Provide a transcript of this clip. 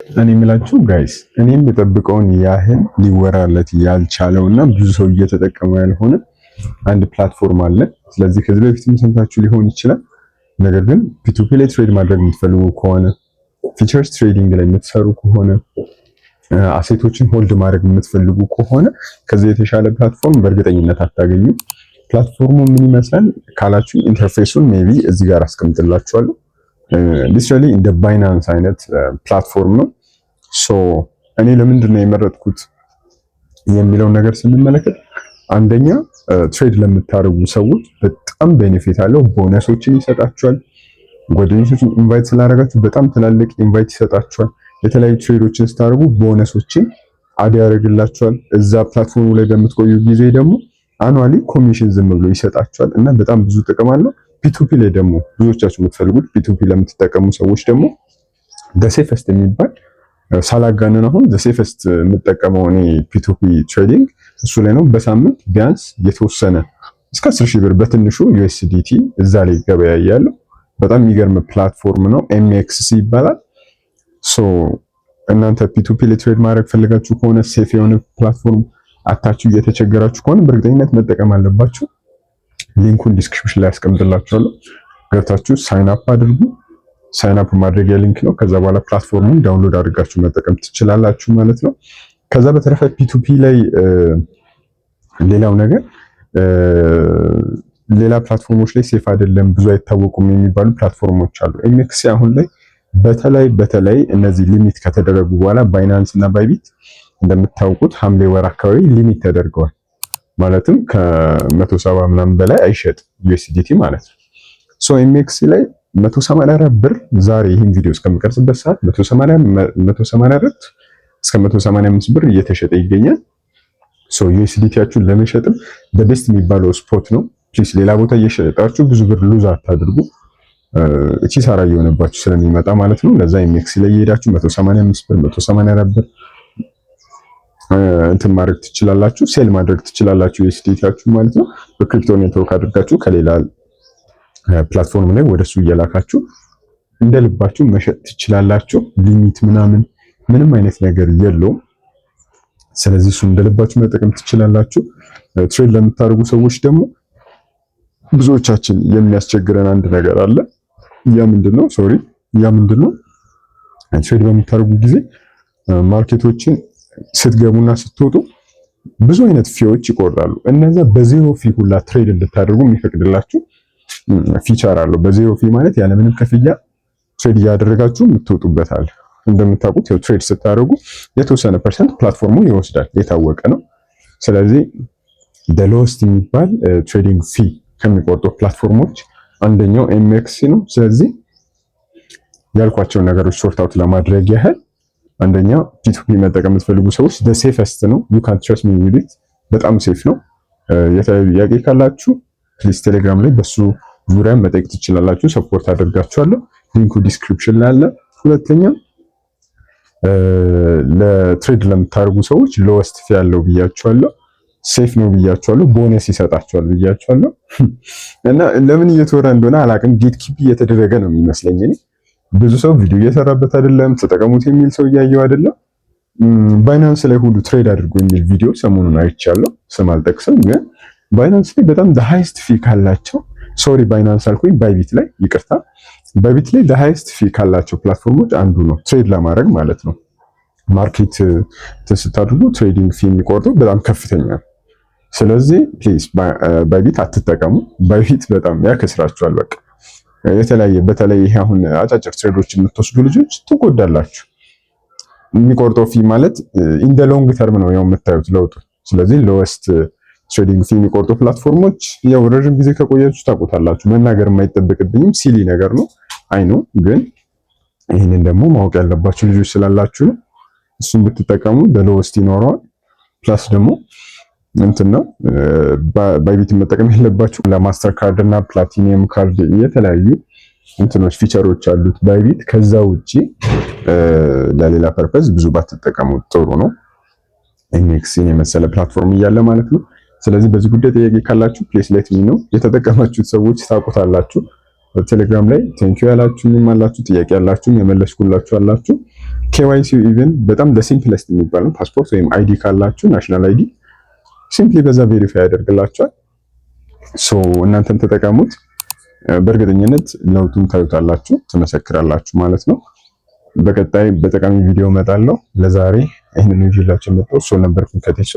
እኔ የምላችሁ guys፣ እኔም የጠበቅኩትን ያህል ሊወራለት ያልቻለው እና ብዙ ሰው እየተጠቀመው ያልሆነ አንድ platform አለ። ስለዚህ ከዚህ በፊትም ሰምታችሁ ሊሆን ይችላል። ነገር ግን P2P ላይ trade ማድረግ የምትፈልጉ ከሆነ፣ futures trading ላይ የምትሰሩ ከሆነ፣ asset ኦችን hold ማድረግ የምትፈልጉ ከሆነ ከዚህ የተሻለ platform በእርግጠኝነት አታገኙም። Platform ኡ ምን ይመስላል ካላችሁ interface ኡን maybe እዚህ ጋር አስቀምጥላችኋለሁ። Literally እንደ Binance አይነት platform ነው። So እኔ ለምንድን ነው የመረጥኩት የሚለውን ነገር ስንመለከት አንደኛ trade ለምታደርጉ ሰዎች በጣም benefit አለው። ቦነሶችን ይሰጣችኋል። ጓደኞቻችሁን invite ስላደረጋችሁ በጣም ትላልቅ invite ይሰጣችኋል። የተለያዩ trade ኦችን ስታደርጉ bonus ኦችን add ያደርግላችኋል። እዛ platform ኡ ላይ በምትቆዩ ጊዜ ደግሞ annually commission ዝም ብሎ ይሰጣችኋል እና በጣም ብዙ ጥቅም አለው። P2P ላይ ደግሞ ብዙዎቻችሁ የምትፈልጉት P2P ለምትጠቀሙ ሰዎች ደግሞ safest የሚባል፣ ሳላጋንን አሁን safest የምጠቀመው እኔ P2P trading እሱ ላይ ነው። በሳምንት ቢያንስ የተወሰነ እስከ 10 ሺህ ብር በትንሹ USDT እዛ ላይ ገበያያለሁ። በጣም የሚገርም platform ነው። MEXC ይባላል። So እናንተ P2P ላይ trade ማድረግ ፈልጋችሁ ከሆነ፣ safe የሆነ platform አታችሁ እየተቸገራችሁ ከሆነ በእርግጠኝነት መጠቀም አለባችሁ። Link ኡን description ላይ አስቀምጥላችኋለሁ። ገብታችሁ sign up አድርጉ። Sign up ማድረጊያ link ነው። ከዛ በኋላ platform ኡን download አድርጋችሁ መጠቀም ትችላላችሁ ማለት ነው። ከዛ በተረፈ P2P ላይ ሌላው ነገር ሌላ platform ኦች ላይ safe አይደለም፣ ብዙ አይታወቁም የሚባሉ platform ኦች አሉ። MEXC አሁን ላይ በተለይ በተለይ እነዚህ limit ከተደረጉ በኋላ፣ Binance እና Bybit እንደምታውቁት ሐምሌ ወር አካባቢ limit ተደርገዋል። ማለትም ከ170 ምናምን በላይ አይሸጥም USDT ማለት ነው። So MEXC ላይ 184 ብር ዛሬ ይህን ቪዲዮ እስከምቀርጽበት ሰዓት 184 እስከ 185 ብር እየተሸጠ ይገኛል። So USDT ያችሁን ለመሸጥም best የሚባለው spot ነው። Please ሌላ ቦታ እየሸጣችሁ ብዙ ብር lose አታድርጉ። ኪሳራ እየሆነባችሁ ስለሚመጣ ማለት ነው። ለዛ MEXC ላይ እየሄዳችሁ 185 ብር፣ 184 ብር እንትን ማድረግ ትችላላችሁ፣ sell ማድረግ ትችላላችሁ USDT ያችሁ ማለት ነው። በ crypto network አድርጋችሁ ከሌላ platform ላይ ወደሱ እየላካችሁ እንደ ልባችሁ መሸጥ ትችላላችሁ። Limit ምናምን ምንም አይነት ነገር የለውም። ስለዚህ እሱ እንደ ልባችሁ መጠቀም ትችላላችሁ። Trade ለምታደርጉ ሰዎች ደግሞ ብዙዎቻችን የሚያስቸግረን አንድ ነገር አለ። ያ ምንድነው? Sorry፣ ያ ምንድነው? Trade በምታደርጉ ጊዜ market ኦችን ስትገቡና ስትወጡ ብዙ አይነት fee ዎች ይቆርጣሉ። እነዛ በ zero fee ሁላ trade እንድታደርጉ የሚፈቅድላችሁ feature አለው። በ zero fee ማለት ያለምንም ክፍያ trade እያደረጋችሁ የምትወጡበት አለ። እንደምታውቁት ያው trade ስታደርጉ የተወሰነ percent platform ኡ ይወስዳል፣ የታወቀ ነው። ስለዚህ lowest የሚባል trading fee ከሚቆርጡ platform ኦች አንደኛው MEXC ነው። ስለዚህ ያልኳቸውን ነገሮች sort out ለማድረግ ያህል አንደኛ P2P መጠቀም የምትፈልጉ ሰዎች safest ነው። You can trust me with it፣ በጣም safe ነው። የተለያዩ ጥያቄ ካላችሁ please ቴሌግራም ላይ በሱ ዙሪያ መጠየቅ ትችላላችሁ። Support አደርጋችኋለሁ። Link ኡ description ላይ አለ። ሁለተኛ ለ trade ለምታደርጉ ሰዎች lowest fee ያለው ብያችኋለሁ። Safe ነው ብያችኋለሁ። ቦነስ ይሰጣችኋል ብያችኋለሁ። እና ለምን እየተወራ እንደሆነ አላውቅም። Gatekeep እየተደረገ ነው የሚመስለኝ እኔ። ብዙ ሰው ቪዲዮ እየሰራበት አይደለም፣ ተጠቀሙት የሚል ሰው እያየው አይደለም። Binance ላይ ሁሉ trade አድርጎ የሚል ቪዲዮ ሰሞኑን አይቻለሁ። ስም አልጠቅስም፣ ግን Binance ላይ በጣም highest fee ካላቸው፣ sorry Binance አልኩኝ፣ Bybit ላይ፣ ይቅርታ፣ Bybit ላይ highest fee ካላቸው platform ኦች አንዱ ነው፣ trade ለማድረግ ማለት ነው። Market ስታደርጉ trading fee የሚቆርጠው በጣም ከፍተኛ ነው። ስለዚህ please Bybit አትጠቀሙ። Bybit በጣም ያከስራችኋል። በቃ የተለያየ በተለይ ይሄ አሁን አጫጭር trade ኦች የምትወስዱ ልጆች ትጎዳላችሁ። የሚቆርጠው fee ማለት in the long term ነው ያው የምታዩት ለውጡ። ስለዚህ lowest trading fee የሚቆርጡ platform ኦች ያው ረዥም ጊዜ ከቆያችሁ ታውቁታላችሁ። መናገር የማይጠበቅብኝም silly ነገር ነው፣ I know፣ ግን ይህንን ደግሞ ማወቅ ያለባችሁ ልጆች ስላላችሁ ነው። እሱን ብትጠቀሙ lowest ይኖረዋል። Plus ደግሞ እንትን ነው፣ Bybit መጠቀም ያለባችሁ ለ Mastercard እና platinum card የተለያዩ እንትኖች feature ኦች አሉት Bybit። ከዛ ውጪ ለሌላ purpose ብዙ ባትጠቀሙ ጥሩ ነው። MEXC ን የመሰለ platform እያለ ማለት ነው። ስለዚህ በዚህ ጉዳይ ጥያቄ ካላችሁ please let me know። የተጠቀማችሁት ሰዎች ታውቁታላችሁ። ቴሌግራም ላይ thank you ያላችሁኝም አላችሁ፣ ጥያቄ ያላችሁም የመለስኩላችሁ አላችሁ። KYC even በጣም simplest የሚባል ነው። ፓስፖርት ወይም ID ካላችሁ፣ national ID፣ simply በዛ verify ያደርግላችኋል። So እናንተም ተጠቀሙት። በእርግጠኝነት ለውጡን ታዩታላችሁ፣ ትመሰክራላችሁ ማለት ነው። በቀጣይ በጠቃሚ ቪዲዮ እመጣለሁ። ለዛሬ ይህንን ይዤላችሁ የመጣሁት ሶል ነበርኩኝ ከቴሶ።